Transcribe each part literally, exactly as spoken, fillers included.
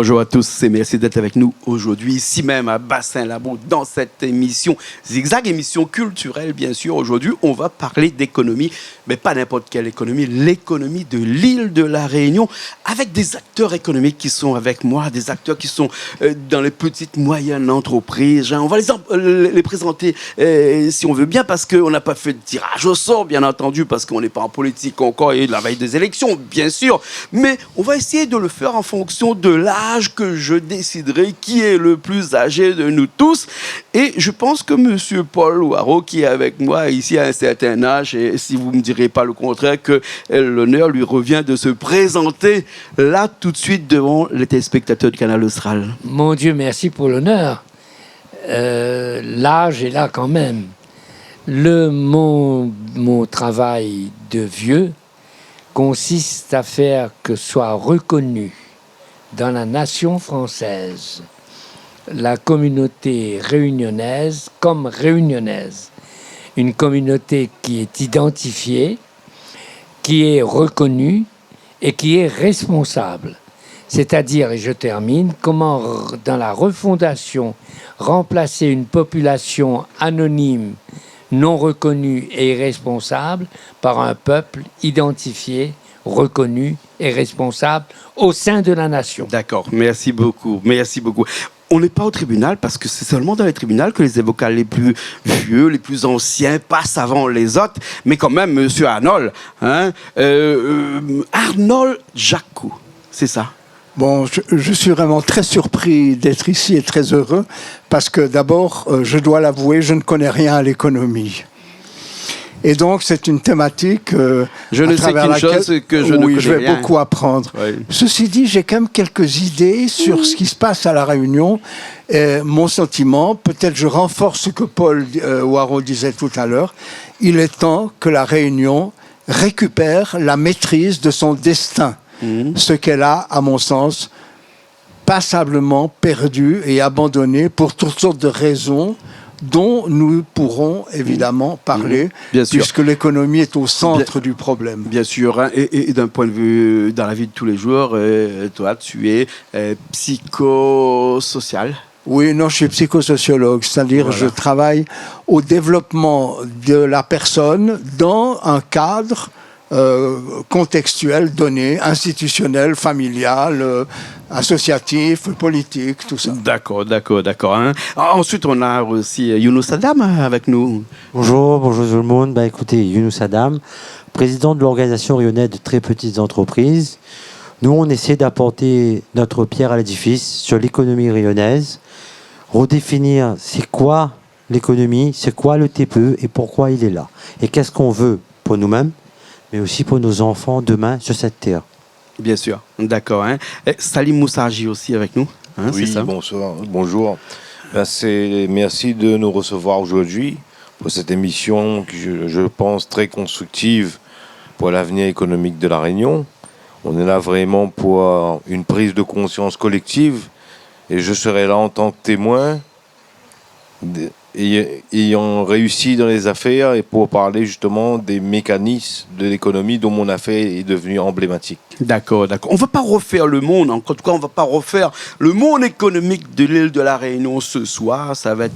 Bonjour à tous et merci d'être avec nous aujourd'hui, ici même à Bassin Labou, dans cette émission Zigzag, émission culturelle, bien sûr. Aujourd'hui, on va parler d'économie, mais pas n'importe quelle économie, l'économie de l'île de la Réunion, avec des acteurs économiques qui sont avec moi, des acteurs qui sont, euh, dans les petites, moyennes entreprises, hein. On va les en-, euh, les présenter, euh, si on veut bien, parce qu'on n'a pas fait de tirage au sort, bien entendu, parce qu'on n'est pas en politique encore et la veille des élections, bien sûr. Mais on va essayer de le faire en fonction de l'âge que je déciderai qui est le plus âgé de nous tous. Et je pense que monsieur Paul Hoareau, qui est avec moi ici à un certain âge, et si vous me direz pas le contraire, que, euh, l'honneur lui revient de se présenter là tout de suite devant les téléspectateurs de Kanal Austral. Mon Dieu, merci pour l'honneur. Euh, l'âge est là quand même. Le, mon, mon travail de vieux consiste à faire que soit reconnue dans la nation française la communauté réunionnaise comme réunionnaise. Une communauté qui est identifiée, qui est reconnue et qui est responsable. C'est-à-dire, et je termine, comment r-, dans la refondation, remplacer une population anonyme, non reconnue et irresponsable par un peuple identifié, reconnu et responsable au sein de la nation. D'accord, merci beaucoup, merci beaucoup. On n'est pas au tribunal parce que c'est seulement dans les tribunaux que les avocats les plus vieux, les plus anciens passent avant les autres. Mais quand même, monsieur Arnold, hein, euh, euh, Arnold Jacquot, c'est ça ? Bon, je, je suis vraiment très surpris d'être ici et très heureux parce que d'abord, euh, je dois l'avouer, je ne connais rien à l'économie. Et donc, c'est une thématique, euh, Je ne sais qu'une chose, c'est que je ne connais rien. Oui, je vais beaucoup apprendre. Oui. Ceci dit, j'ai quand même quelques idées sur ce qui se passe à La Réunion. Et mon sentiment, peut-être je renforce ce que Paul, euh, Hoareau disait tout à l'heure, il est temps que La Réunion récupère la maîtrise de son destin. Mhm. Ce qu'elle a, à mon sens, passablement perdue et abandonnée pour toutes sortes de raisons dont nous pourrons évidemment parler, mhm, bien sûr, puisque l'économie est au centre du problème. Bien sûr, hein, et, et, et d'un point de vue, dans la vie de tous les jours, euh, toi, tu es, euh, psychosocial. Oui, non, je suis psychosociologue, c'est-à-dire, voilà, je travaille au développement de la personne dans un cadre euh, contextuel donné, institutionnel, familial, euh, associatif, politique, tout ça. D'accord, d'accord, d'accord, hein. En-, ensuite, on a aussi, euh, Younous Adam, hein, avec nous. Bonjour, bonjour tout le monde. Bah, écoutez, Younous Adam, président de l'Organisation réunionnaise de très petites entreprises. Nous, on essaie d'apporter notre pierre à l'édifice sur l'économie réunionnaise, redéfinir c'est quoi l'économie, c'est quoi le T P E et pourquoi il est là. Et qu'est-ce qu'on veut pour nous-mêmes, mais aussi pour nos enfants demain sur cette terre. Bien sûr, d'accord, hein. Et Salim Moussardji aussi avec nous, hein, c'est ça ? Oui, bonsoir, bonjour. Ben, c'est, merci de nous recevoir aujourd'hui pour cette émission que je, je pense très constructive pour l'avenir économique de La Réunion. On est là vraiment pour une prise de conscience collective et je serai là en tant que témoin de, ay-, ayant réussi dans les affaires et pour parler justement des mécanismes de l'économie dont mon affaire est devenue emblématique. D'accord, d'accord. On va pas refaire le monde, en tout cas, on va pas refaire le monde économique de l'île de la Réunion ce soir. Ça va être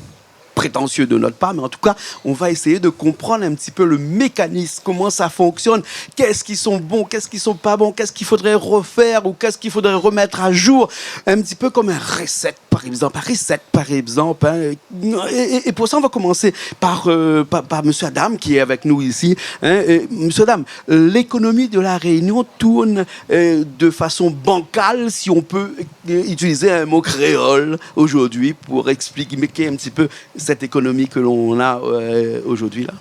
prétentieux de notre part, mais en tout cas, on va essayer de comprendre un petit peu le mécanisme, comment ça fonctionne, qu'est-ce qui sont bons, qu'est-ce qui sont pas bons, qu'est-ce qu'il faudrait refaire ou qu'est-ce qu'il faudrait remettre à jour, un petit peu comme un reset, par exemple, un reset, par exemple, hein. Et, et, et pour ça, on va commencer par, euh, par, par monsieur Adam qui est avec nous ici, hein. Et, monsieur Adam, l'économie de la Réunion tourne, euh, de façon bancale, si on peut, euh, utiliser un mot créole aujourd'hui pour expliquer un petit peu cette économie que l'on a, euh, aujourd'hui là ?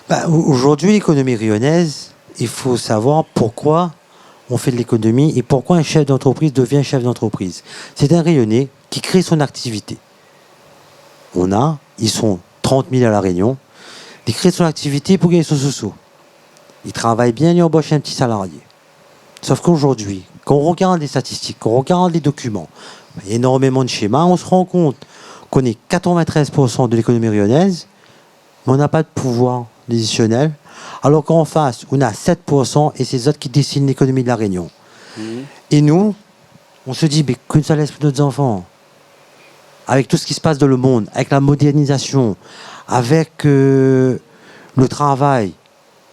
Bah, au-, aujourd'hui, l'économie réunionnaise, il faut savoir pourquoi on fait de l'économie et pourquoi un chef d'entreprise devient chef d'entreprise. C'est un Réunionnais qui crée son activité. On a, ils sont trente mille à La Réunion, il crée son activité pour gagner son sou-sou. Il travaille bien, il embauche un petit salarié. Sauf qu'aujourd'hui, quand on regarde les statistiques, quand on regarde les documents, énormément de schémas, on se rend compte qu'on est quatre-vingt-treize pour cent de l'économie réunionnaise, mais on n'a pas de pouvoir décisionnel, alors qu'en face, on a sept pour cent et c'est eux qui dessinent l'économie de La Réunion. Mhm. Et nous, On se dit, mais qu'est-ce qu'on laisse pour nos enfants ? Avec tout ce qui se passe dans le monde, avec la modernisation, avec, euh, le travail,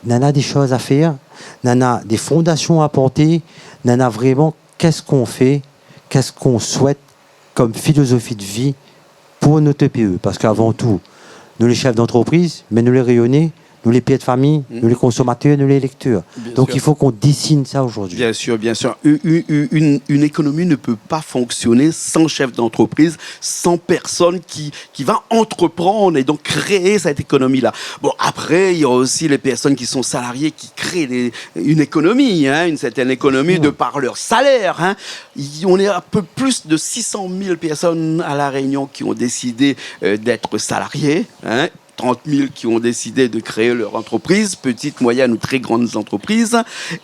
nana des choses à faire, nana des fondations à porter, nana vraiment qu'est-ce qu'on fait, qu'est-ce qu'on souhaite comme philosophie de vie pour nos T P E. Parce qu'avant tout, nous les chefs d'entreprise, mais nous les Réunionnais, nous les pères de famille, nous les consommateurs, nous les lecteurs. Bien sûr. Donc il faut qu'on dessine ça aujourd'hui. Bien sûr, bien sûr. U-, u-, u-, une, une économie ne peut pas fonctionner sans chef d'entreprise, sans personne qui, qui va entreprendre et donc créer cette économie-là. Bon, après, il y a aussi les personnes qui sont salariées, qui créent des, une économie, hein, une certaine économie de par leur salaire, hein. Il, on est un peu plus de six cent mille personnes à La Réunion qui ont décidé, euh, d'être salariées, hein. Trente mille qui ont décidé de créer leur entreprise, petite, moyenne ou très grandes entreprises.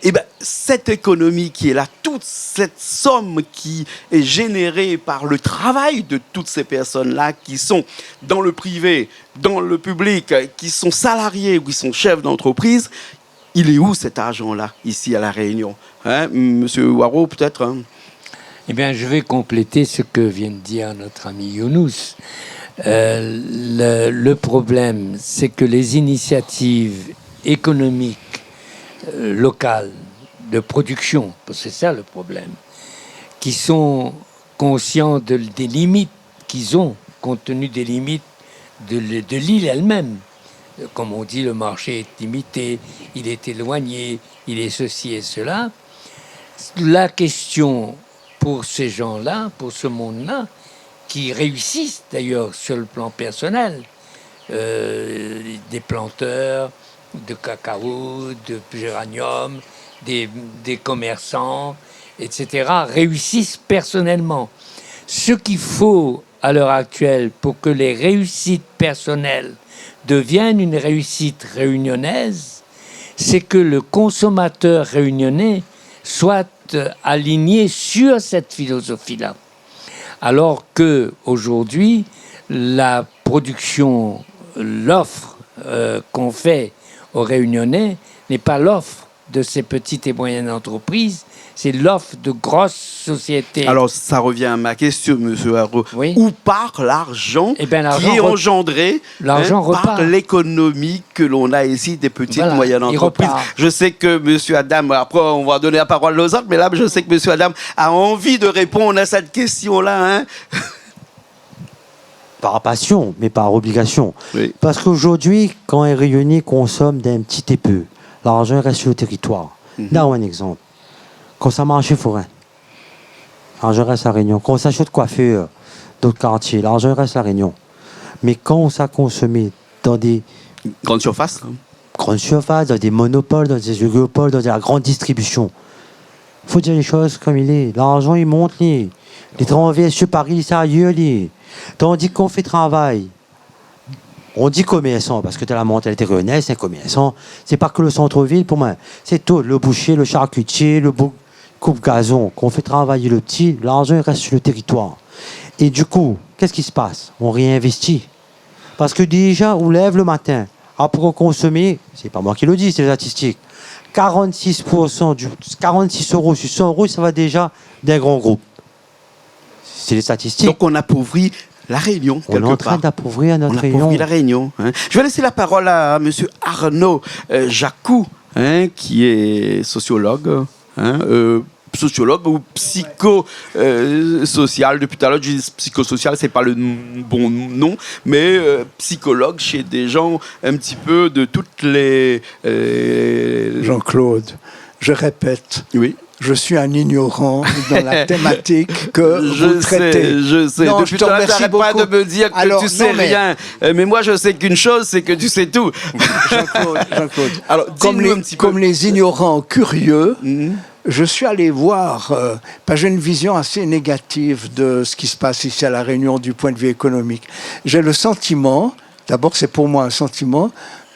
Eh ben, cette économie qui est là, toute cette somme qui est générée par le travail de toutes ces personnes-là qui sont dans le privé, dans le public, euh, qui sont salariés ou qui sont chefs d'entreprise, il est où cet argent-là, ici à La Réunion ? Hein, monsieur Hoareau, peut-être, hein ? Eh bien, je vais compléter ce que vient de dire notre ami Younous. Euh, le, le problème, c'est que les initiatives économiques, euh, locales, de production, parce que c'est ça le problème, qui sont conscients de, des limites qu'ils ont, compte tenu des limites de l-, de l'île elle-même. Euh, comme on dit, le marché est limité, il est éloigné, il est ceci et cela. La question pour ces gens-là, pour ce monde-là, qui réussissent d'ailleurs sur le plan personnel, euh, des planteurs de cacao, de géranium, des, des commerçants, et cetera, réussissent personnellement. Ce qu'il faut à l'heure actuelle pour que les réussites personnelles deviennent une réussite réunionnaise, c'est que le consommateur réunionnais soit, euh, aligné sur cette philosophie-là. Alors que aujourd'hui, la production, l'offre, euh, qu'on fait aux Réunionnais n'est pas l'offre de ces petites et moyennes entreprises, c'est l'offre de grosses sociétés. Alors, ça revient à ma question, monsieur Hoareau. Oui. Où part l'argent qui est engendré, hein, par l'économie que l'on a ici, des petites, moyennes entreprises ? Eh ben, l'argent repart. Voilà, il repart. Je sais que monsieur Adam, après, on va donner la parole aux autres, mais là, je sais que monsieur Adam a envie de répondre à cette question-là, hein. Par passion, mais par obligation. Oui. Parce qu'aujourd'hui, quand un Réunionnais consomme d'un petit peu, l'argent reste sur le territoire. Mhm. Donn aou un exemple. Kan sa marshé forin, l'argent reste La Réunion. Kan sa shé le coiffeur, d'autres quartiers, l'argent reste La Réunion. Mais quand sa consommé dans des grandes surfaces, hein, grandes surfaces, dans des monopoles, dans des oligopoles, dans de la grande distribution, faut dire les choses comme il est. L'argent, il monte, li. Li traverse Paris, sa ailleurs, li. Tandis qu'on fait travail, on dit commerçant, parce que dans la mentalité réunionnaise, c'est un commerçant. C'est pas que le centre-ville, pour moi. C'est tout, le boucher, le charcutier, le bou-, coupe-gazon, qu'on fait travailler le petit, l'argent, il reste sur le territoire. Et du coup, qu'est-ce qui se passe ? On réinvestit. Parce que déjà, ou lèv le matin, apré ou konsom, c'est pas moi qui le dis, c'est les statistiques, quarante-six pour cent du, quarante-six euros sur cent euros, ça va déjà d'un grand groupe. C'est les statistiques. Donc on appauvrit La Réunion, quelque part. On est en train d'appauvrir notre Réunion. On appauvrit La Réunion, hein. Je vais laisser la parole à monsieur Arnaud, euh, Jacou, hein, qui est sociologue, hein, euh, sociologue ou psycho, euh, social. Depuis tout à l'heure, je dis psychosocial, c'est pas le n-, bon nom, mais, euh, psychologue chez des gens un petit peu de toutes les, euh, Jean-Claude, je répète, oui, je suis un ignorant dans la thématique que vous traitez. Je sais, je sais. Non, je te remercie beaucoup. Depuis tout à l'heure, t'arrêtes pas de me dire que tu sais rien. Euh, mais moi, je sais qu'une chose, c'est que tu sais tout. Jean-Claude, Jean-Claude, alors, dis-nous un petit peu. Comme les, comme les ignorants curieux, je suis allé voir, euh, parce que j'ai une vision assez négative de ce qui se passe ici à La Réunion du point de vue économique. J'ai le sentiment, d'abord c'est pour moi un sentiment,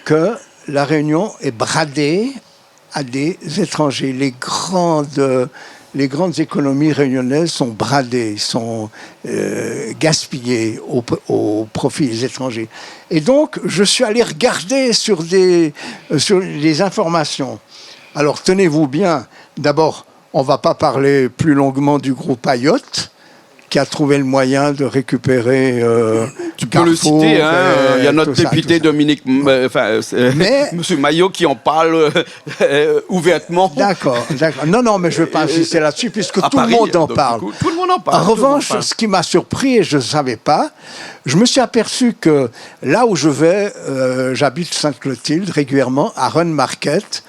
que La Réunion est bradée à des étrangers. Les grandes, les grandes économies réunionnaises sont bradées, sont, euh, gaspillées au, au profit des étrangers. Et donc, je suis allé regarder sur des, euh, sur les informations. Alors, tenez-vous bien, d'abord, On va pas parler plus longuement du groupe Ayotte, qui a trouvé le moyen de récupérer, euh, Carrefour et tout ça, tout ça. Tu peux le citer, hein, il y a notre député Dominique, euh, enfin, euh, c'est, euh, Monsieur Maillot qui en parle, euh, ouvertement. Mais d'accord, d'accord. Non, non, mais je vais pas insister là-dessus, puisque tout le monde en parle. Euh, à Paris, donc, du coup, tout le monde en parle, tout le monde en parle. En revanche, ce qui m'a surpris, et je ne savais pas, je me suis aperçu que là où je vais, euh, j'habite Sainte-Clotilde régulièrement, à Run Market,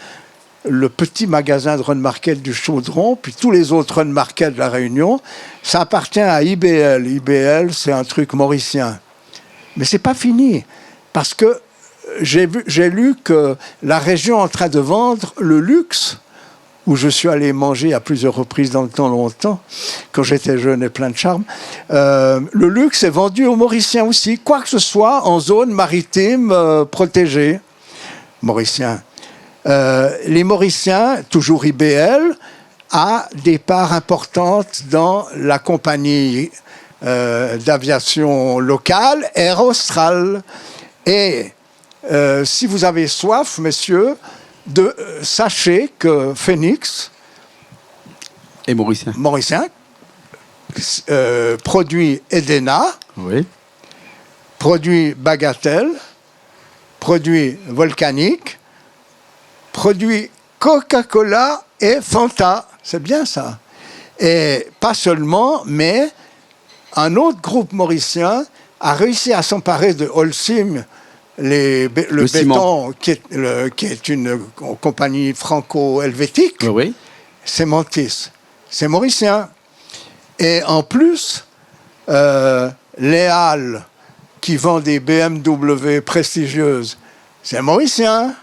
le petit magasin de Run Market du Chaudron, puis tous les autres Run Market de La Réunion, ça appartient à I B L. I B L, c'est un truc mauricien. Mais c'est pas fini, parce que j'ai vu, j'ai lu que la région est en train de vendre le luxe, où je suis allé manger à plusieurs reprises dans le temps longtemps, quand j'étais jeune et plein de charme. Euh, le luxe est vendu aux Mauriciens aussi, quoi que ce soit en zone maritime, euh, protégée. Mauricien. Euh, les Mauriciens, toujours I B L, a des parts importantes dans la compagnie, euh, d'aviation locale, Air Austral. Et, euh, si vous avez soif, messieurs, de, euh, sachez que Phoenix, et mauricien, mauricien, euh, produit Edena, oui, produit Bagatelle, produit Volcanic, produit Coca-Cola et Fanta. C'est bien ça. Et pas seulement, mais un autre groupe mauricien a réussi à s'emparer de Holcim, les bé-, le béton, qui est le, qui est une compagnie franco-helvétique. Oui, oui. Cementis. C'est mauricien. Et en plus, euh, les halles qui vendent des B M W prestigieuses, c'est mauricien.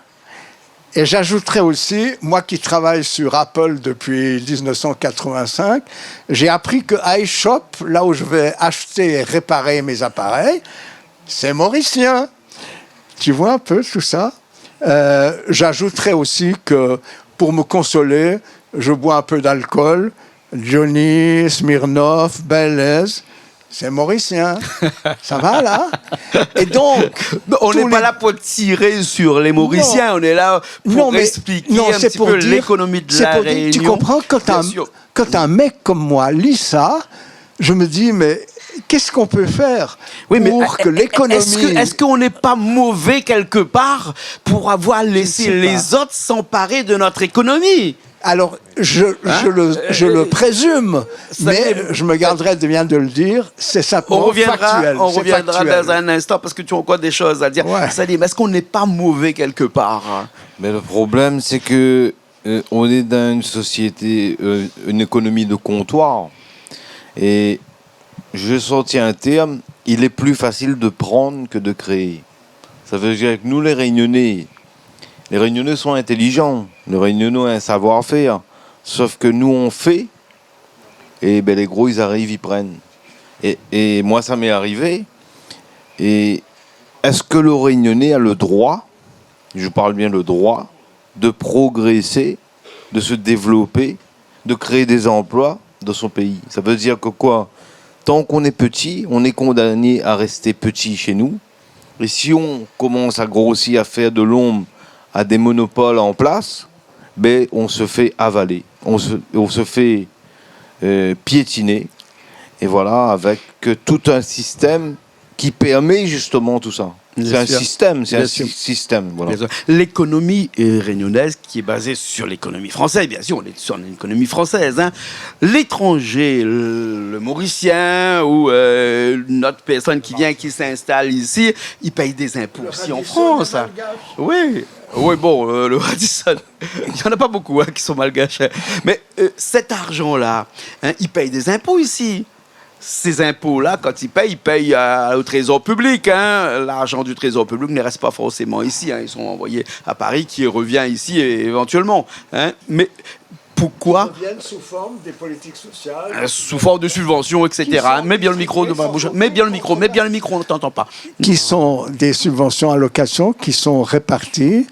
Et j'ajouterai aussi, moi qui travaille sur Apple depuis dix-neuf cent quatre-vingt-cinq, j'ai appris que iShop, là où je vais acheter et réparer mes appareils, c'est mauricien. Tu vois un peu tout ça ? Euh, j'ajouterai aussi que, pour me consoler, je bois un peu d'alcool. Johnny, Smirnoff, Baileys, c'est mauricien. Ça va, là ? Et donc, non, on n'est pas là pour tirer sur les Mauriciens, on est là pour expliquer un petit peu l'économie de la Réunion. Non, mais, non, c'est pour dire, c'est pour dire, tu comprends, quand un, quand un mec comme moi lit ça, je me dis, mais qu'est-ce qu'on peut faire pour que l'économie... Oui, mais est-ce que, est-ce qu'on n'est pas mauvais quelque part pour avoir laissé les autres s'emparer de notre économie ? Je sais pas. Alors, je, je le, je le présume, mais je me garderai de bien de le dire, c'est simplement factuel, c'est factuel. On reviendra, on reviendra dans un instant parce que tu as encore des choses à dire. Ouais. Salim, est-ce qu'on n'est pas mauvais quelque part ? Mais le problème, c'est que euh, on est dans une société, euh, une économie de comptoir. Et je vais sortir un terme, il est plus facile de prendre que de créer. Ça veut dire que nous, les Réunionnais, les Réunionnais sont intelligents, les Réunionnais ont un savoir-faire. Sauf que nous, on fait, et ben, les gros, ils arrivent, ils prennent. Et, et moi, ça m'est arrivé. Et est-ce que le Réunionnais a le droit, je parle bien le droit, de progresser, de se développer, de créer des emplois dans son pays ? Ça veut dire que quoi ? Tant qu'on est petit, on est condamné à rester petit chez nous. Et si on commence à grossir, à faire de l'ombre à des monopoles en place, ben, on se fait avaler, on se, on se fait, euh, piétiner. Et voilà, avec, euh, tout un système qui permet justement tout ça. Bien sûr. C'est un système, c'est un sy-, système, voilà. Bien sûr. L'économie, euh, réunionnaise qui est basée sur l'économie française, bien sûr, on est sur une économie française, hein. L'étranger, le, le Mauricien ou, euh, une autre personne qui vient, qui s'installe ici, il paye des impôts aussi en France, hein. Le Radisson, malgache. Oui, oui, bon, euh, le Radisson, il y en a pas beaucoup, hein, qui sont malgaches, hein. Mais, euh, cet argent-là, hein, il paye des impôts ici. Ces impôts-là, quand ils payent, ils payent à, au trésor public, hein. L'argent du trésor public ne reste pas forcément ici, hein. Ils sont envoyés à Paris, qui revient ici é-, éventuellement, hein. Mais pourquoi ? Ils reviennent sous forme des politiques sociales, euh, sous forme de subventions, et cetera. Mets bien le micro devant la bouche. Mets bien le micro, mets bien le micro, on t'entend pas. Qui sont des subventions, allocations qui sont réparties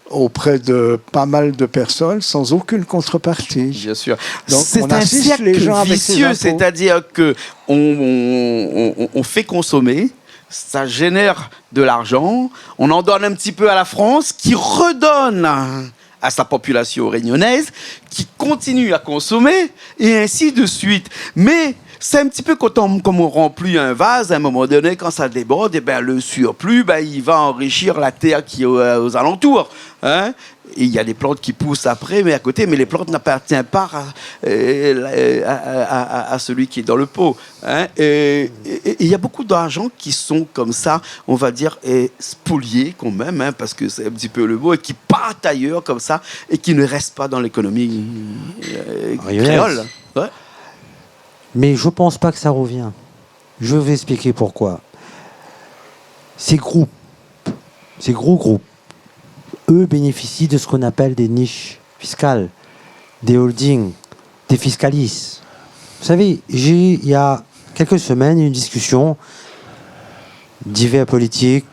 auprès de pas mal de personnes sans aucune contrepartie. Bien sûr. Donc, on assiste les gens avec ces impôts. C'est un cercle vicieux, c'est-à-dire que on, on, on, on fait consommer, ça génère de l'argent, on en donne un petit peu à la France, qui redonne à sa population réunionnaise, qui continue à consommer, et ainsi de suite. Mais c'est un petit peu quand on, comme on remplit un vase, à un moment donné, quand ça déborde, eh ben, le surplus, ben, il va enrichir la terre qui est aux, aux alentours, hein. Et il y a des plantes qui poussent après, mais à côté, mais les plantes n'appartiennent pas à, euh, à, à, à, à celui qui est dans le pot, hein. Et, et, et il y a beaucoup d'argent qui sont comme ça, on va dire, euh, spoliés quand même, hein, parce que c'est un petit peu le mot, et qui partent ailleurs comme ça, et qui ne restent pas dans l'économie, euh, créole. Ouais. Mais je pense pas que ça revient. Je vais vous expliquer pourquoi. Ces groupes, ces gros groupes, eux bénéficient de ce qu'on appelle des niches fiscales, des holdings, des fiscalistes. Vous savez, j'ai, il y a quelques semaines, eu une discussion, divers politiques,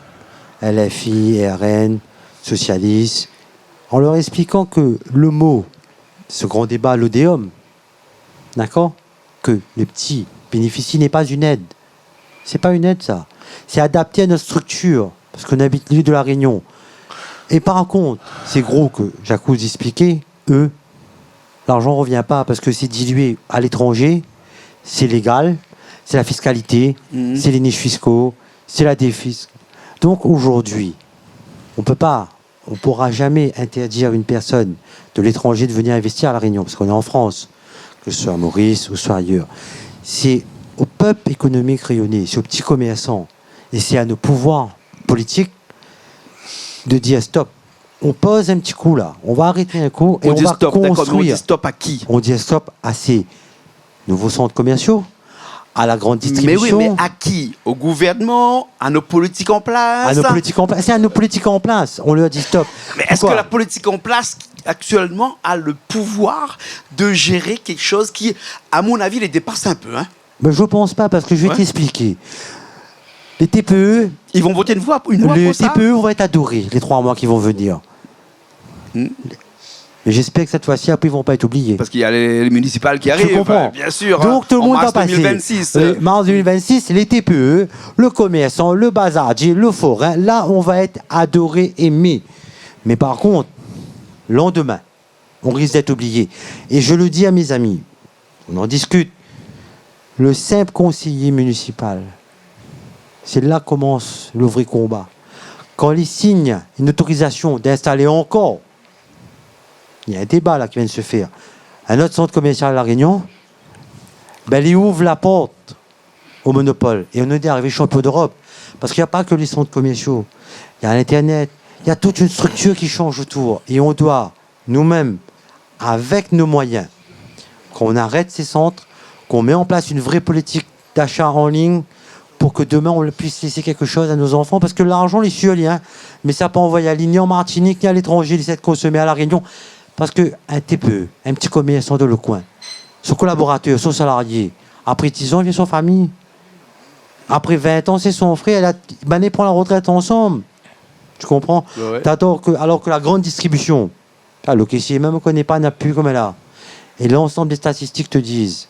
L F I, R N, socialistes, en leur expliquant que le mot, ce grand débat, l'Odéum, d'accord, que les petits bénéficient n'est pas une aide. C'est pas une aide, ça. C'est adapté à notre structure, parce qu'on habite l'île de la Réunion. Et par contre, ces gros que Jacques expliquait, eux, l'argent revient pas parce que c'est dilué à l'étranger, c'est légal, c'est la fiscalité, c'est les niches fiscaux, c'est la défisc. Donc aujourd'hui, on peut pas, on pourra jamais interdire une personne de l'étranger de venir investir à La Réunion, parce qu'on est en France, que ce soit à Maurice ou soit ailleurs. C'est au peuple économique réunionnais, c'est aux petits commerçants, et c'est à nos pouvoirs politiques de dire stop. On pose un petit coup là, on va arrêter un coup et on va construire. Vous dites stop, d'accord, mais on dit stop à qui ? On dit stop à ces nouveaux centres commerciaux, à la grande distribution. Mais oui, mais à qui ? Au gouvernement, à nos politiques en place ? À nos politiques en place. C'est à nos politiques en place. On leur dit stop. Pourquoi ? Mais est-ce que la politique en place actuellement a le pouvoir de gérer quelque chose qui, à mon avis, les dépasse un peu, hein ? Mais je pense pas, parce que je vais t'expliquer. Les T P E, ils vont voter une voix, une loi pour ça. Les T P E vont être adorés les trois mois qui vont venir. Hmm. Mais j'espère que cette fois-ci, après, ils vont pas être oubliés. Parce qu'il y a les, les municipales qui arrivent, bien sûr, hein, en mars deux mille vingt-six. Tu comprends ? Donc, tout le monde va passer. Euh, mars deux mille vingt-six, les T P E, le commerçant, le bazardier, le forain, là, on va être adoré, aimé. Mais par contre, lendemain, on risque d'être oublié. Et je le dis à mes amis, on en discute, le simple conseiller municipal, c'est là que commence le vrai combat. Quand il signe une autorisation d'installer encore, il y a un débat là qui vient de se faire, un autre centre commercial à La Réunion, ben, il ouvre la porte au monopole. Et on est arrivé champion d'Europe. Parce qu'il n'y a pas que les centres commerciaux. Il y a Internet. Il y a toute une structure qui change autour. Et on doit, nous-mêmes, avec nos moyens, qu'on arrête ces centres, qu'on met en place une vraie politique d'achat en ligne pour que demain, on puisse laisser quelque chose à nos enfants. Parce que l'argent, il est sûr, hein, mais ça peut envoyer à, ni en Martinique, ni à l'étranger, il essaie de consommer à La Réunion. Parce que un T P E, un petit commerçant dans le coin, son collaborateur, son salarié, après dix ans, il vient son famille. Après vingt ans, c'est son frère. Là, ben, ils prennent la retraite ensemble. Tu comprends ? Ouais, ouais. Alors que, alors que la grande distribution, ah, le caissier même, on connaît pas, n'a plus comme là. Et l'ensemble des statistiques te disent,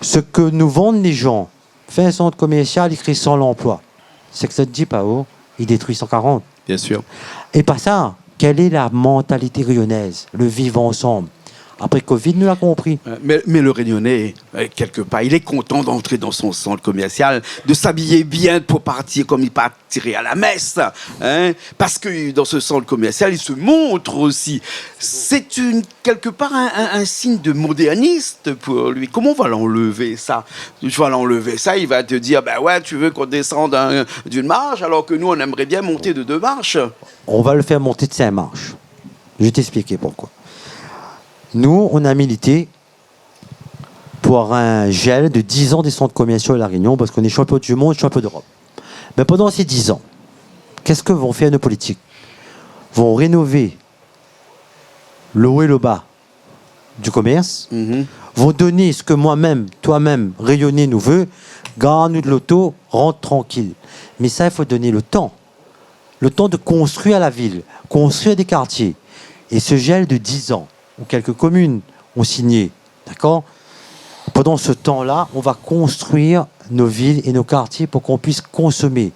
ce que nous vendent les gens, fé un centre commercial, il crée cent emplois. C'est que ça te dit pas, oh, il détruit cent quarante. Bien sûr. Et pas ça, quelle est la mentalité réunionnaise, le vivre ensemble ? Après covid, nous l'a compris. Euh, mais, mais le Réunionnais, euh, quelque part, il est content d'entrer dans son centre commercial, de s'habiller bien pour partir comme il partirait à la messe, hein, parce que dans ce centre commercial, il se montre aussi. C'est une, quelque part un, un, un signe de moderniste pour lui. Comment on va l'enlever, ça ? Tu vas l'enlever, ça, il va te dire, ben ouais, tu veux qu'on descende un, d'une marche, alors que nous, on aimerait bien monter de deux marches. On va le faire monter de cinq marches. Je vais t'expliquer pourquoi. Nous, on a milité pour un gel de dix ans des centres commerciaux à La Réunion, parce qu'on est champion du monde, champion d'Europe. Mais pendant ces dix ans, qu'est-ce que vont faire nos politiques ? Vont rénover le haut et le bas du commerce, vont donner ce que moi-même, toi-même, Réunionnais, nous veut, gare nou de l'auto, rentre tranquille. Mais ça, il faut donner le temps. Le temps de construire la ville, construire des quartiers. Et ce gel de dix ans, où quelques communes ont signé, d'accord ? Pendant ce temps-là, on va construire nos villes et nos quartiers pour qu'on puisse consommer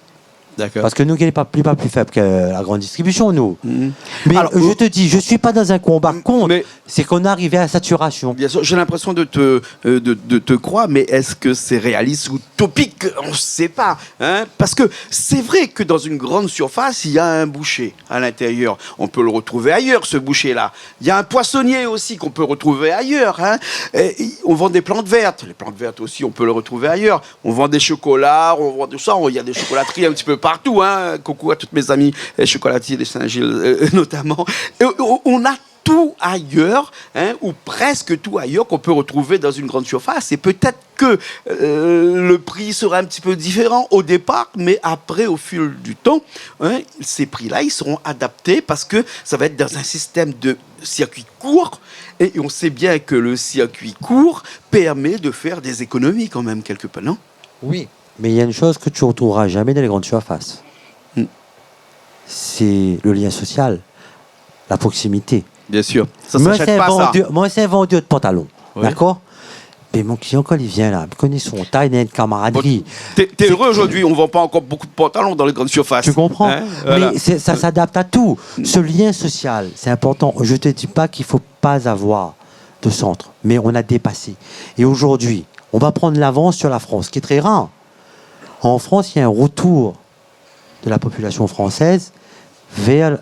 D'accord. Parce que nous, il n'est pas, il est pas plus faible que la grande distribution, nous. Mhm. Mais, euh, je te dis, je suis pas dans un combat contre, c'est qu'on arrive à la saturation. Bien sûr, j'ai l'impression de te, euh, de, de te croire, mais est-ce que c'est réaliste ou utopique ? On ne sait pas, hein, parce que c'est vrai que dans une grande surface, il y a un boucher à l'intérieur. On peut le retrouver ailleurs, ce boucher-là. Il y a un poissonnier aussi qu'on peut retrouver ailleurs, hein. Et on vend des plantes vertes. Les plantes vertes aussi, on peut le retrouver ailleurs. On vend des chocolats, on vend tout ça. Il y a des chocolateries un petit peu partout, hein. Coucou à toutes mes amies, euh, chocolatiers de Saint-Gilles, euh, notamment. Et on, on a tout ailleurs, hein, ou presque tout ailleurs qu'on peut retrouver dans une grande surface. Et peut-être que, euh, le prix sera un petit peu différent au départ, mais après, au fil du temps, hein, ces prix-là, ils seront adaptés parce que ça va être dans un système de circuit court. Et on sait bien que le circuit court permet de faire des économies quand même, quelque part, non ? Oui, mais il y a une chose que tu ne retrouveras jamais dans les grandes surfaces. Hmm. C'est le lien social, la proximité. Bien sûr. Ça s'achète pas, ça. Moi, c'est un vendeur, moi, c'est un vendeur de pantalons, d'accord ? Mais mon client, quand il vient là, il connaît son taille, il y a une camaraderie. Bon, t'es, t'es heureux aujourd'hui, on vend pas encore beaucoup de pantalons dans les grandes surfaces. Tu comprends ? Hein ? Voilà. Mais c'est, ça s'adapte à tout. Ce lien social, c'est important. Je te dis pas qu'il faut pas avoir de centre, mais on a dépassé. Et aujourd'hui, on va prendre l'avance sur la France, qui est très rare. En France, il y a un retour de la population française vers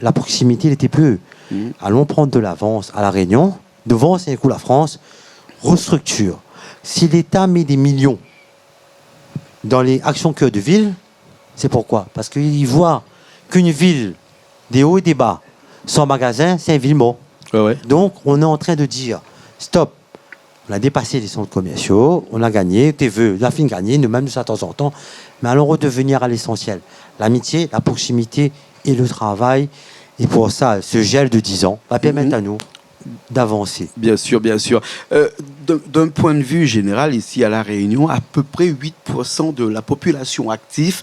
la proximité, il était plus. Mhm. Allons prendre de l'avance à La Réunion, devance un coup la France, restructure. Si l'État met des millions dans les actions cœur de ville, c'est pourquoi ? Parce qu'il voit qu'une ville, des hauts et des bas, sans magasin, c'est une ville morte. Ouais, ouais. Donc, on est en train de dire, stop, on a dépassé les centres commerciaux, on a gagné, té vé, la fine gagné, nou mèm nou sa tanzantan, mais allons redevenir à l'essentiel. L'amitié, la proximité et le travail. Et pour ça, ce gel de dix ans va permettre à nous d'avancer. Bien sûr, bien sûr. Euh, d'un, d'un point de vue général, ici à La Réunion, à peu près huit pour cent de la population active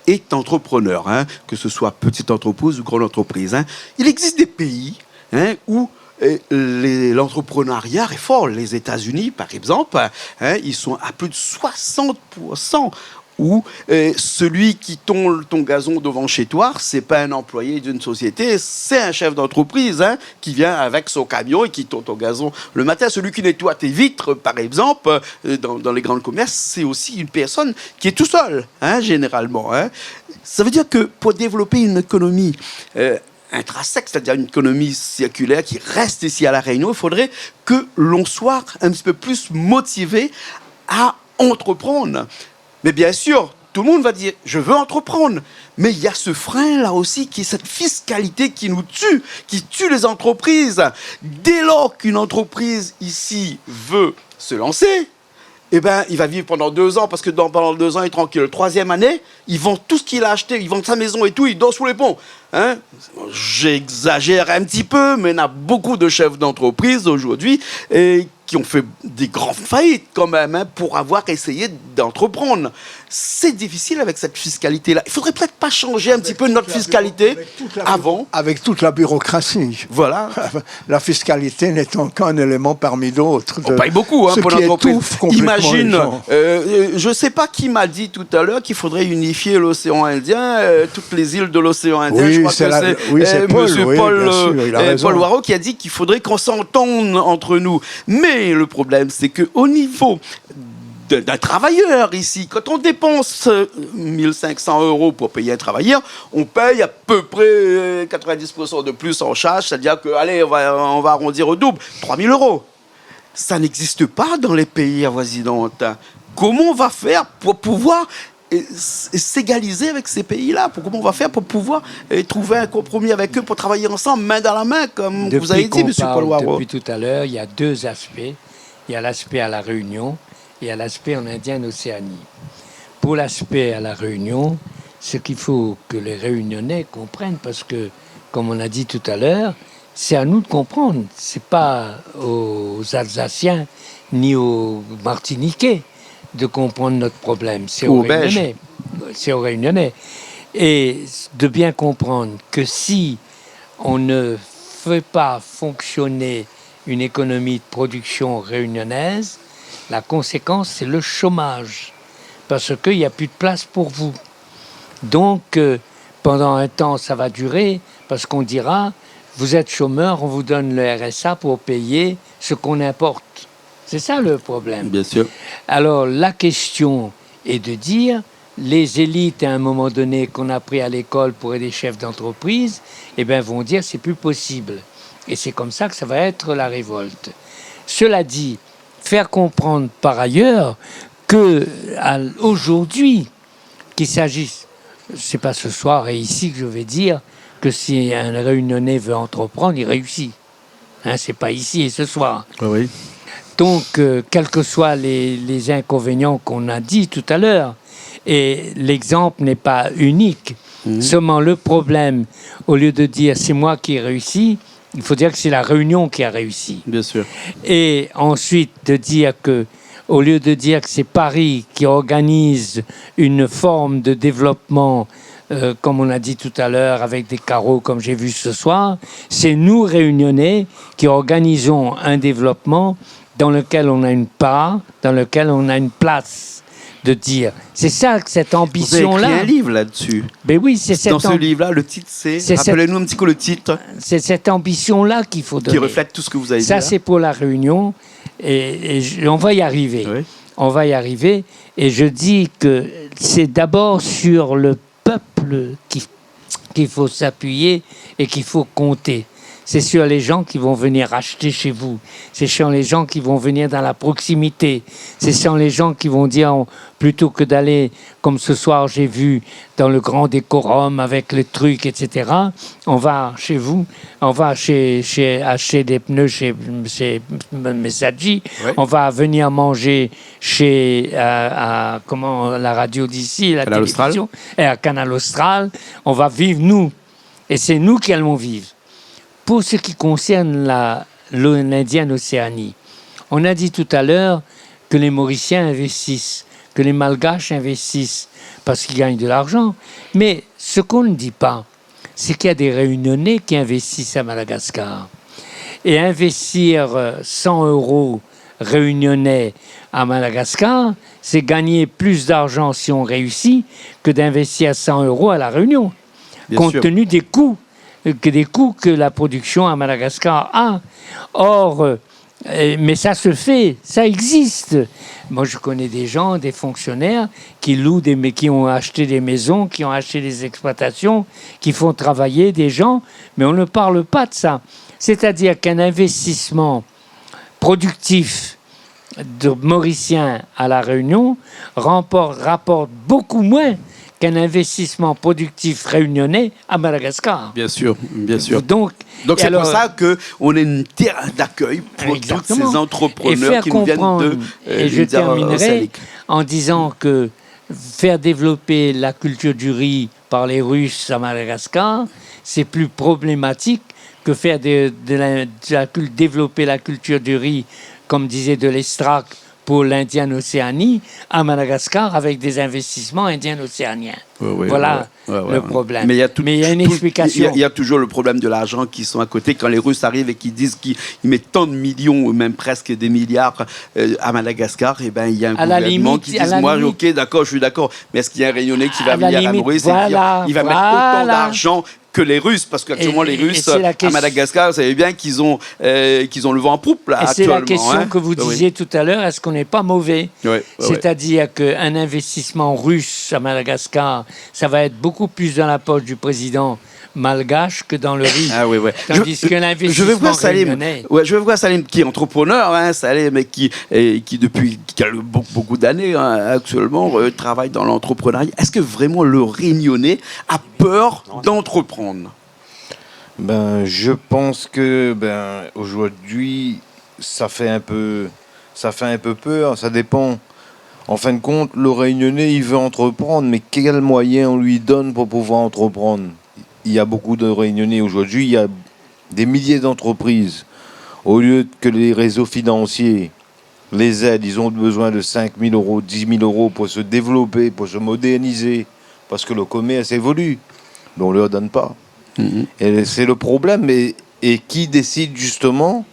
est entrepreneur, hein, que ce soit petite entreprise ou grande entreprise, hein. Il existe des pays, hein, où, euh, les, l'entrepreneuriat est fort. Les États-Unis, par exemple, hein, ils sont à plus de soixante pour cent où, euh, celui qui tond ton gazon devant chez toi, c'est pas un employé d'une société, c'est un chef d'entreprise, hein, qui vient avec son camion et qui tond ton gazon le matin. Celui qui nettoie tes vitres, par exemple, euh, dans, dans les grands commerces, c'est aussi une personne qui est tout seul, hein, généralement, hein. Ça veut dire que pour développer une économie, euh, intrinsèque, c'est-à-dire une économie circulaire qui reste ici à La Réunion, il faudrait que l'on soit un petit peu plus motivé à entreprendre. Mais bien sûr, tout le monde va dire, « Je veux entreprendre. » Mais il y a ce frein-là aussi, qui est cette fiscalité qui nous tue, qui tue les entreprises. Dès lors qu'une entreprise ici veut se lancer, eh ben, il va vivre pendant deux ans, parce que dans, pendant deux ans, il est tranquille. Troisième année, il vend tout ce qu'il a acheté, il vend sa maison et tout, il dort sous les ponts. Hein ? J'exagère un petit peu, mais il y a beaucoup de chefs d'entreprise aujourd'hui, et qui ont fait des grandes faillites quand même, hein, pour avoir essayé d'entreprendre. C'est difficile avec cette fiscalité-là. Il faudrait peut-être pas changer un petit peu notre fiscalité avant. Avec toute la bureaucratie. Voilà. La fiscalité n'étant qu'un élément parmi d'autres. On paye beaucoup, hein, pour l'entreprise. Imagine, euh, euh, je sais pas qui m'a dit tout à l'heure qu'il faudrait unifier l'océan Indien, euh, toutes les îles de l'océan Indien. Oui, je crois que c'est, euh, monsieur Paul, euh, Paul Waro qui a dit qu'il faudrait qu'on s'entende entre nous. Mais le problème, c'est que au niveau d'un, d'un travailleur ici, quand on dépense, euh, mille cinq cents euros pour payer un travailleur, on paye à peu près, euh, quatre-vingt-dix pour cent de plus en charge, c'est-à-dire que, allez, on va, on va arrondir au double, trois mille euros. Ça n'existe pas dans les pays avoisinants. Comment on va faire pour pouvoir, euh, s-, s'égaliser avec ces pays-là ? Pour, comment on va faire pour pouvoir, euh, trouver un compromis avec eux, pour travailler ensemble, main dans la main, comme vous avez dit, monsieur Paul Waro ? Depuis tout à l'heure, il y a deux aspects. Il y a l'aspect à La Réunion et il y a l'aspect en Indienne Océanie. Pour l'aspect à La Réunion, ce qu'il faut que les Réunionnais comprennent, parce que, comme on a dit tout à l'heure, c'est à nous de comprendre. C'est pas aux Alsaciens ni aux Martiniquais de comprendre notre problème. C'est aux Réunionnais. C'est aux Réunionnais. Et de bien comprendre que si on ne fait pas fonctionner une économie de production réunionnaise, la conséquence, c'est le chômage. Parce qu'il n'y a plus de place pour vous. Donc, euh, pendant un temps, ça va durer, parce qu'on dira, vous êtes chômeur, on vous donne le R S A pour payer ce qu'on importe. C'est ça le problème. Bien sûr. Alors, la question est de dire, les élites, à un moment donné, qu'on a pris à l'école pour être des chefs d'entreprise, eh ben, vont dire, c'est plus possible. Et c'est comme ça que ça va être la révolte. Cela dit, faire comprendre par ailleurs que, à, aujourd'hui, qu'il s'agisse, c'est pas ce soir et ici que je vais dire que si un Réunionnais veut entreprendre, il réussit. Hein, c'est pas ici et ce soir. Oui, oui. Donc, euh, quels que soient les, les inconvénients qu'on a dit tout à l'heure, et l'exemple n'est pas unique, seulement le problème, au lieu de dire c'est moi qui ai réussi, il faut dire que c'est la Réunion qui a réussi. Bien sûr. Et ensuite, de dire que, au lieu de dire que c'est Paris qui organise une forme de développement, euh, comme on a dit tout à l'heure, avec des carreaux comme j'ai vu ce soir, c'est nous, Réunionnais, qui organisons un développement dans lequel on a une part, dans lequel on a une place de dire. C'est ça, cette ambition-là. Vous avez écrit un livre là-dessus. Ben oui, c'est cette... Dans ce livre-là, le titre, c'est, rappelez-nous un petit coup le titre. C'est cette ambition-là qu'il faut donner. Qui reflète tout ce que vous avez dit là. Ça, c'est pour La Réunion. Et, et je, on va y arriver. Oui. On va y arriver. Et je dis que c'est d'abord sur le peuple qui, qu'il faut s'appuyer et qu'il faut compter. C'est sur les gens qui vont venir acheter chez vous. C'est sur les gens qui vont venir dans la proximité. C'est sur les gens qui vont dire, on, plutôt que d'aller, comme ce soir j'ai vu, dans le grand décorum avec les trucs, et cetera, on va chez vous, on va chez, chez, acheter des pneus chez, chez Messager, oui, on va venir manger chez, à, à, comment, la radio d'ici, la télévision, et à Canal Austral, on va vivre nous. Et c'est nous qui allons vivre. Pour ce qui concerne la, le, l'Indienne Océanie, on a dit tout à l'heure que les Mauriciens investissent, que les Malgaches investissent, parce qu'ils gagnent de l'argent. Mais ce qu'on ne dit pas, c'est qu'il y a des Réunionnais qui investissent à Madagascar. Et investir, euh, cent euros réunionnais à Madagascar, c'est gagner plus d'argent si on réussit que d'investir cent euros à La Réunion, compte tenu des coûts, euh, que, des coûts que la production à Madagascar a. Or, euh, Euh, mais ça se fait, ça existe. Moi, je connais des gens, des fonctionnaires, qui louent des, mais qui ont acheté des maisons, qui ont acheté des exploitations, qui font travailler des gens, mais on ne parle pas de ça. C'est-à-dire qu'un investissement productif de Mauricien à La Réunion remporte, rapporte beaucoup moins qu'un investissement productif réunionnais à Madagascar. Bien sûr, bien sûr. Donc, donc c'est pour ça que on est une terre d'accueil pour tous ces entrepreneurs qui nous viennent de, euh, l'Indienne Océanie. Et je terminerai en disant que faire développer la culture du riz par les Russes à Madagascar, c'est plus problématique que faire de, de la, de la cul-, développer la culture du riz, comme disait de l'Estrac, pour l'Indienne Océanie, à Madagascar, avec des investissements indiens océaniens. Oui, oui, le problème. Mais il y a tout, il y a, il y a toujours le problème de l'argent qui sont à côté. Quand les Russes arrivent et qui disent qu'ils, ils mettent tant de millions, ou même presque des milliards, euh, à Madagascar, eh ben, il y a un gouvernement qui dit, moi, ok, d'accord, je suis d'accord. Mais est-ce qu'il y a un Réunionnais qui va venir à Maurice et dire, il va mettre autant d'argent que les Russes, parce qu'actuellement, les Russes, à Madagascar, vous savez bien qu'ils ont, euh, qu'ils ont le vent en poupe, là, actuellement, hein. Et c'est la question que vous disiez tout à l'heure, est-ce qu'on n'est pas mauvais ? C'est-à-dire qu'un investissement russe à Madagascar, ça va être beaucoup plus dans la poche du président malgache que dans le riz. Ah oui, oui. Tandis que l'investissement réunionnais... Je, je vais voir Salim, ouais, je vais voir Salim, qui est entrepreneur, hein, Salim, et qui, et qui depuis, qui a le, beaucoup, beaucoup d'années, hein, actuellement, euh, travaille dans l'entrepreneuriat. Est-ce que vraiment le Réunionnais a peur d'entreprendre ? Ben, je pense que, ben, aujourd'hui, ça fait un peu, ça fait un peu peur, ça dépend. En fin de compte, le Réunionnais, il veut entreprendre, mais quels moyens on lui donne pour pouvoir entreprendre ? Il y a beaucoup de Réunionnais aujourd'hui, il y a des milliers d'entreprises. Au lieu que les réseaux financiers les aident, ils ont besoin de cinq mille euros, dix mille euros pour se développer, pour se moderniser, parce que le commerce évolue, mais on leur donne pas. Mhm. Et c'est le problème. Et, et qui décide justement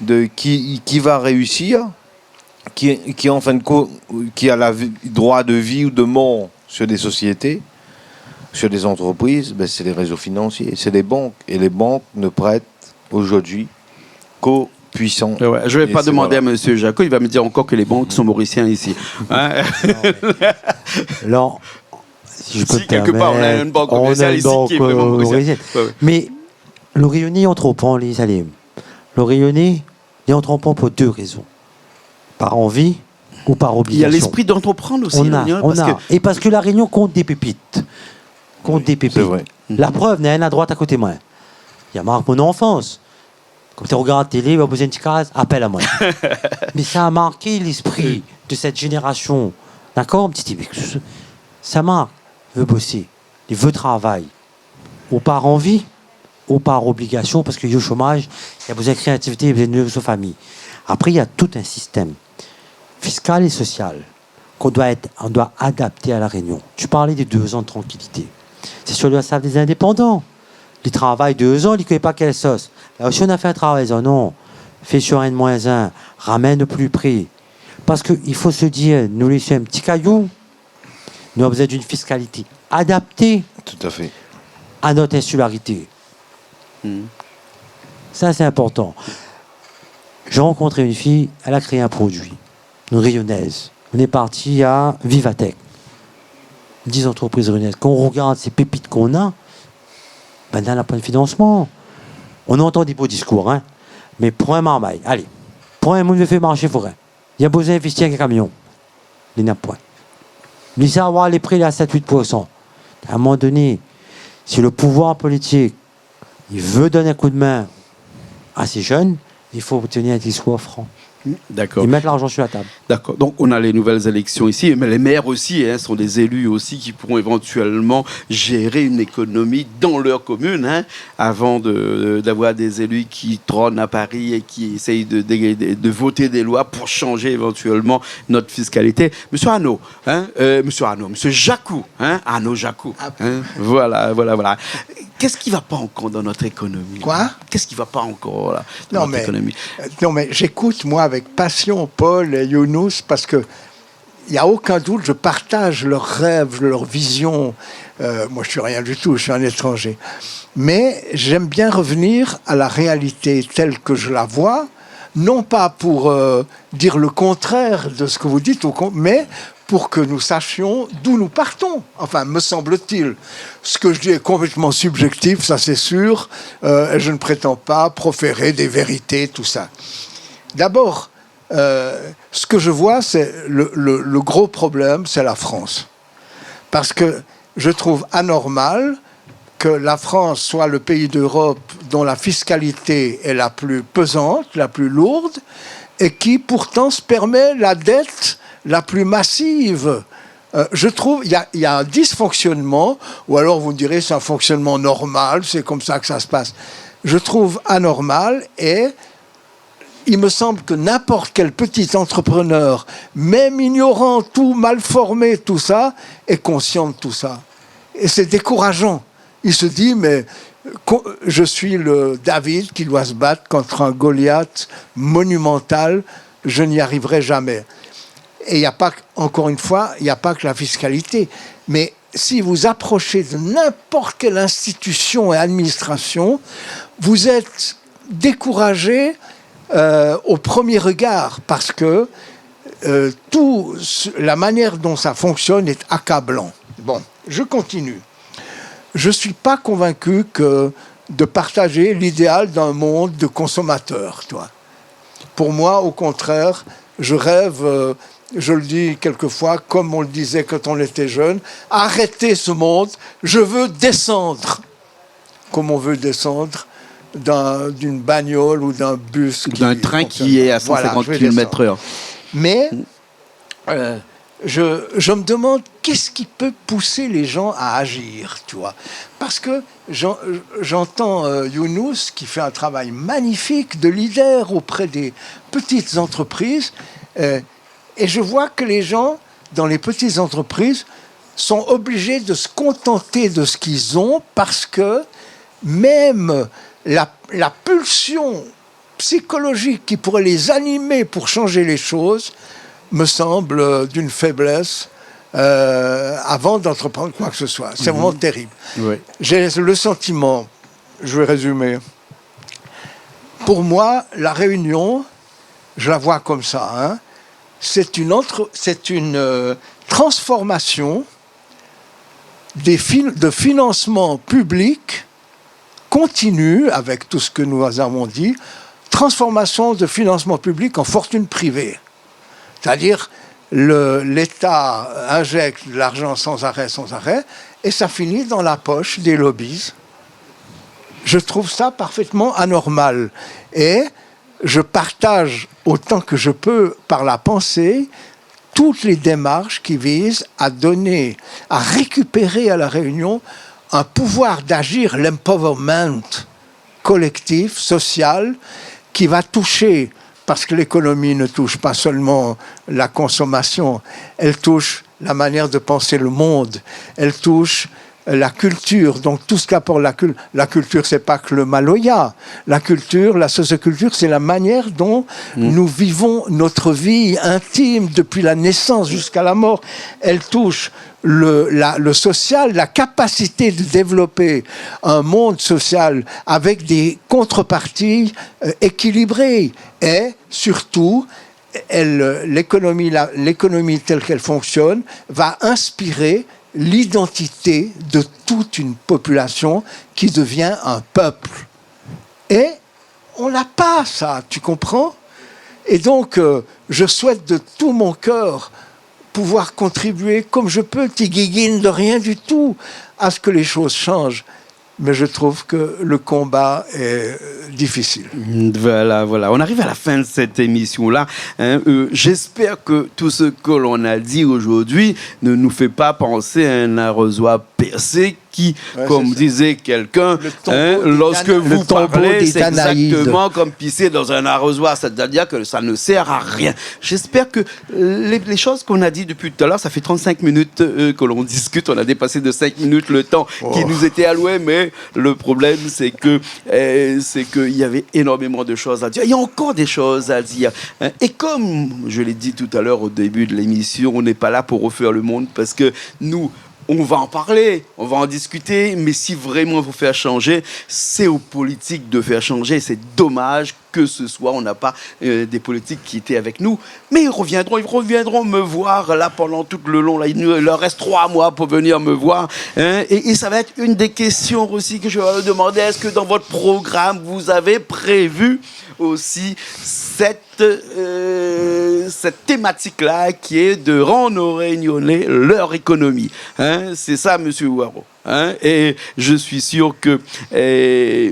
de qui, qui va réussir, qui, qui en fin de compte, qui a la vie, droit de vie ou de mort sur des sociétés, sur les entreprises, ben, c'est les réseaux financiers, c'est les banques. Et les banques ne prêtent aujourd'hui qu'aux puissants. Ouais, ouais. Je vais pas demander à monsieur Jacot, il va me dire encore que les banques sont mauriciennes ici. Hein ? Non, mais là, si je peux me permettre, on a une banque commerciale ici qui est vraiment mauricienne. Si, quelque part, on a une banque, euh, mauricienne. Ouais, ouais. Mais lo Rényoné i antrepran, li, Salim. Lo Rényoné i antrepran pou dé rézon. Par anvi ou par obligasion. Il y a l'esprit d'entreprendre aussi, on a, on a. É parske La Rényon i kont dé pépit. Kont dé pépit. Oui, c'est vrai. La prèv, néna inn a droit a koté moin. I mark mon anfans. Kom ou rogard télé, ou la bezoin in ti kaz, apèl amoin. Mé sa la mark l'esprit de sèt zénérasion. Dakor, in ti tip. Sa mark, i vé bosé, i vé travay. Ou par anvi, ou par obligasion, parske néna shomaz, néna bezoin kréativité, néna bezoin nouri son fami. Apré, néna tout in sistèm fiskal é sosial k'on doi èt, on doi adapté a La Rényon. Tu parlais de deux ans de tranquillité. Sé sir, li sa dé zindépandan. Li travay dé zan, li koné pa kèl sos. La osi, nou la fé in travay, non. Fé sir inn moin inn, ramèn o pli pré. Parske i fo se dir, nou lé si in ti kayou, nou la bezoin d'in fiskalité adapté a nout insilarité. Tout à fait. Hmm. Sa, sé inportan. J'ai rencontré une fille, elle a créé un produit, une Réunionnaise. On est parti à Vivatech, dix entreprises réunionnaises. Kan ou rogard sé pépit k'on a, bin, la poin finansman. On antan dé bo diskour, in, mé pran in marmay, alé, pran in moun i vé fé marshé forin. Li la bezoin investi in kamion. Li na poin. Li sa avoir lé pri, li a sèt, uit pour san. A in moman doné, si lo pouvoir politik i vé donn in koudmin a sé jenn, i fo tenir in diskour fran. D'accord. É mèt larzan sir la tab. D'accord. Donc, on a les nouvelles élections ici, mais les maires aussi, hein, sont des élus aussi qui pourront éventuellement gérer une économie dans leur commune, hein, avant de, d'avoir des élus qui trônent à Paris et qui essayent de, de, de voter des lois pour changer éventuellement notre fiscalité. Monsieur Arnaud, hein, euh, monsieur Arnaud, monsieur Jacou, hein, Arnaud Jacou, hein, voilà, voilà, voilà. Qu'est-ce qui va pas encore dans notre économie, hein ? Quoi ? Qu'est-ce qui va pas encore, là, dans notre économie ? Non, mais, euh, non, mais j'écoute, moi, avec passion, Paul et Younous, parce que il y a aucun doute, je partage leurs rêves, leurs visions. Euh, moi, je suis rien du tout, je suis un étranger. Mais j'aime bien revenir à la réalité telle que je la vois, non pas pour, euh, dire le contraire de ce que vous dites, au con-, mais pour que nous sachions d'où nous partons, enfin, me semble-t-il. Ce que je dis est complètement subjectif, ça c'est sûr, euh, et je ne prétends pas proférer des vérités, tout ça. D'abord, euh, ce que je vois, c'est le, le, le gros problème, c'est la France. Parce que je trouve anormal que la France soit le pays d'Europe dont la fiscalité est la plus pesante, la plus lourde, et qui pourtant se permet la dette la plus massive. Euh, je trouve, il y a, il y a un dysfonctionnement, ou alors vous me direz, c'est un fonctionnement normal, c'est comme ça que ça se passe. Je trouve anormal et il me semble que n'importe quel petit entrepreneur, même ignorant, tout mal formé, tout ça, est conscient de tout ça. Et c'est décourageant. Il se dit, mais co-, je suis le David qui doit se battre contre un Goliath monumental, je n'y arriverai jamais. Et il n'y a pas que, encore une fois, il n'y a pas que la fiscalité. Mais si vous approchez de n'importe quelle institution et administration, vous êtes découragé, euh, au premier regard, parce que, euh, tout ce, la manière dont ça fonctionne est accablante. Bon, je continue. Je suis pas convaincu que de partager l'idéal d'un monde de consommateurs, tu vois. Pour moi, au contraire, je rêve, euh, je le dis quelquefois, comme on le disait quand on était jeune, arrêtez ce monde, je veux descendre, comme on veut descendre d'un, d'une bagnole ou d'un bus qui fonctionne pas. D'un train qui est à cent cinquante kilomètres heure. Voilà, je vais descendre. Mais, euh, je, je me demande qu'est-ce qui peut pousser les gens à agir, tu vois. Parce que j'en-, j'entends, euh, Younous qui fait un travail magnifique de leader auprès des petites entreprises, euh, et je vois que les gens, dans les petites entreprises, sont obligés de se contenter de ce qu'ils ont parce que même la, la pulsion psychologique qui pourrait les animer pour changer les choses me semble, euh, d'une faiblesse, euh, avant d'entreprendre quoi que ce soit. C'est vraiment terrible. Oui. J'ai le sentiment, je vais résumer, pour moi, La Réunion, je la vois comme ça, hein, c'est une entre-, c'est une, euh, transformation des fin-, de financement public continu, avec tout ce que nous avons dit, transformation de financement public en fortune privée. C'est-à-dire, le, l'État injecte de l'argent sans arrêt, sans arrêt, et ça finit dans la poche des lobbies. Je trouve ça parfaitement anormal. Et je partage autant que je peux par la pensée toutes les démarches qui visent à donner, à récupérer à La Réunion un pouvoir d'agir, l'empowerment collectif, social, qui va toucher, parce que l'économie ne touche pas seulement la consommation, elle touche la manière de penser le monde, elle touche la culture, donc tout ce qu'apporte la cul-, la culture, c'est pas que le maloya. La culture, la socioculture, c'est la manière dont nous vivons notre vie intime depuis la naissance jusqu'à la mort. Elle touche le, la, le social, la capacité de développer un monde social avec des contreparties, euh, équilibrées. Et surtout, elle, l'économie, la, l'économie telle qu'elle fonctionne va inspirer l'identité de toute une population qui devient un peuple. Et on l'a pas, ça, tu comprends ? Et donc, euh, je souhaite de tout mon cœur pouvoir contribuer comme je peux, ti guiguine de rien du tout, à ce que les choses changent. Mais je trouve que le combat est, euh, difficile. Voilà, voilà. On arrive à la fin de cette émission-là, hein. Euh, j'espère que tout ce que l'on a dit aujourd'hui ne nous fait pas penser à un arrosoir percé qui, comme disait quelqu'un, hein, lorsque vous parlez, c'est exactement comme pisser dans un arrosoir, c'est-à-dire que ça ne sert à rien. J'espère que les, les choses qu'on a dit depuis tout à l'heure, ça fait trente-cinq minutes, euh, que l'on discute, on a dépassé de cinq minutes le temps qui nous était alloué, mais le problème, c'est que, euh, c'est qu'il y avait énormément de choses à dire. Il y a encore des choses à dire, hein. Et comme je l'ai dit tout à l'heure au début de l'émission, on n'est pas là pour refaire le monde parce que nous, on va en parler, on va en discuter, mais si vraiment il faut faire changer, c'est aux politiques de faire changer. C'est dommage que ce soit, on n'a pas, euh, des politiques qui étaient avec nous. Mais ils reviendront, ils reviendront me voir là pendant tout le long. Là, il nous, il leur reste trois mois pour venir me voir, hein. Et, et ça va être une des questions aussi que je vais leur demander. Est-ce que dans votre programme, vous avez prévu aussi cette, euh, cette thématique-là qui est de rendre aux Réunionnais leur économie, hein ? C'est ça, monsieur Hoareau, hein ? Et je suis sûr que, euh,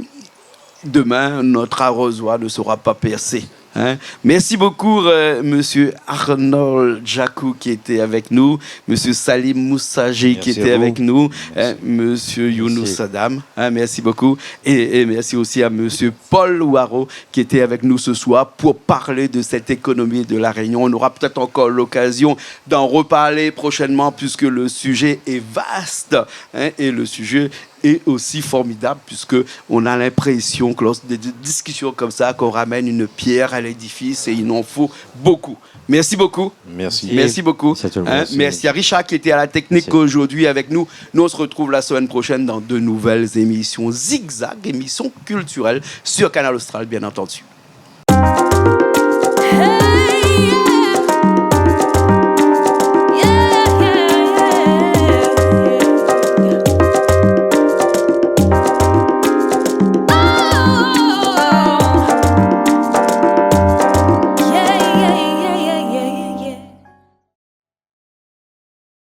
demain, notre arrosoir ne sera pas percé, hein. Merci beaucoup, euh, monsieur Arnold Djakou qui était avec nous, monsieur Salim Moussadji qui était avec nous, hein, monsieur Younous Adam, hein, merci beaucoup. Et, et merci aussi à monsieur Paul Hoareau qui était avec nous ce soir pour parler de cette économie de La Réunion. On aura peut-être encore l'occasion d'en reparler prochainement puisque le sujet est vaste, hein, et le sujet est aussi formidable, puisque on a l'impression que lors de, de discussions comme ça, qu'on ramène une pierre à l'édifice, et il en faut beaucoup. Merci beaucoup. Merci. Merci beaucoup. Hein, merci à Richard qui était à la technique aujourd'hui avec nous. Nous, on se retrouve la semaine prochaine dans de nouvelles émissions Zigzag, émissions culturelles sur Kanal Austral, bien entendu.